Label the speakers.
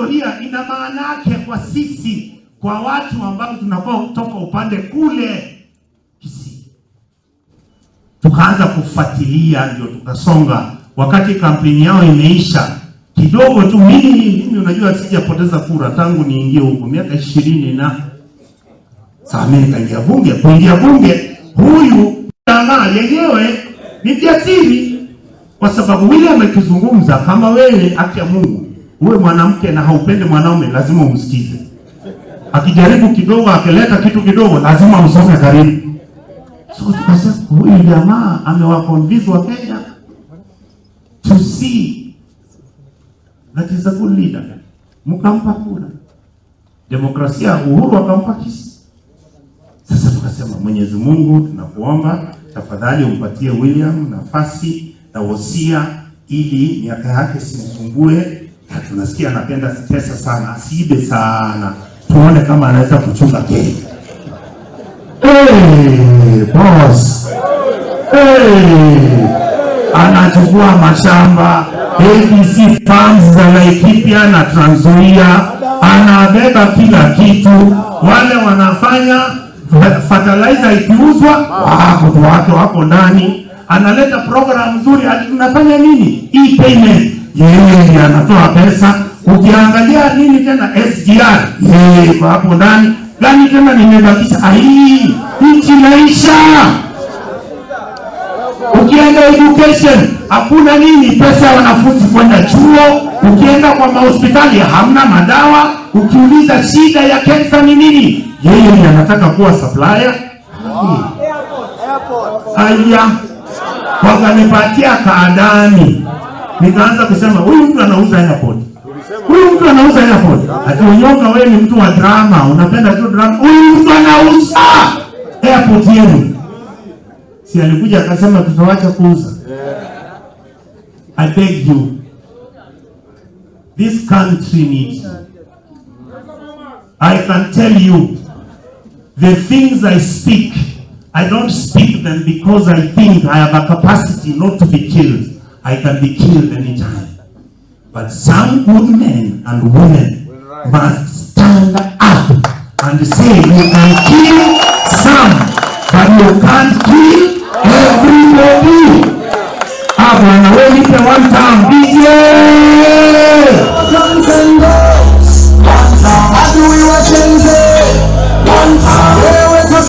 Speaker 1: historia ina maana yake kwa sisi, kwa watu ambao tunakuwa kutoka upande kule Kisii. Tukaanza kufuatilia, ndio tukasonga. Wakati kampeni yao imeisha kidogo tu, mimi unajua sijapoteza kura tangu niingie huko miaka 20 na sasa mimi nikaingia bunge. Kuingia bunge, huyu jamaa yenyewe ni jasiri, kwa sababu William akizungumza, kama wewe haki ya Mungu uwe mwanamke na haupende mwanaume, lazima umsikize. Akijaribu kidogo, akileta kitu kidogo, lazima usome karibu. So tukasema huyu jamaa amewaconvince wa Kenya to see that is a good leader. Mkampa kura. Demokrasia, uhuru akampa kisi. Sasa tukasema Mwenyezi Mungu tunakuomba tafadhali umpatie William nafasi na wosia ili miaka yake simsumbue. Na tunasikia anapenda pesa sana, asiibe sana. Tuone kama anaweza kuchunga Kenya. Hey, boss. Hey, anachukua mashamba ABC farms za Laikipia na Trans Nzoia, anabeba kila kitu. Wale wanafanya fertilizer ikiuzwa, wako wake wako ndani. Analeta program nzuri, ati tunafanya nini? E-payment. Yeye anatoa pesa. Ukiangalia nini tena SGR, yeye kwa hapo ndani. Gani tena nimebakisha? Ai, nchi inaisha. Ukienda education, hakuna nini pesa ya wanafunzi kwenda chuo. Ukienda kwa mahospitali hamna madawa. Ukiuliza shida ya kansa ni nini, yeye ndiye anataka kuwa supplier. Aya, wakanipatia kaadani, nikaanza kusema huyu mtu anauza airport. Huyu mtu anauza airport. Ati unyonga, wewe ni mtu wa drama, unapenda tu drama. Huyu mtu anauza airport yenu. Si alikuja akasema tutawacha kuuza. I beg you, this country needs you. I can tell you, the things I speak, I don't speak them because I think I have a capacity not to be killed. I can be killed anytime. But some good men and women must stand up and say, you can kill some, but you can't kill everybody. Ah, bwana, wewe nipe one time, DJ.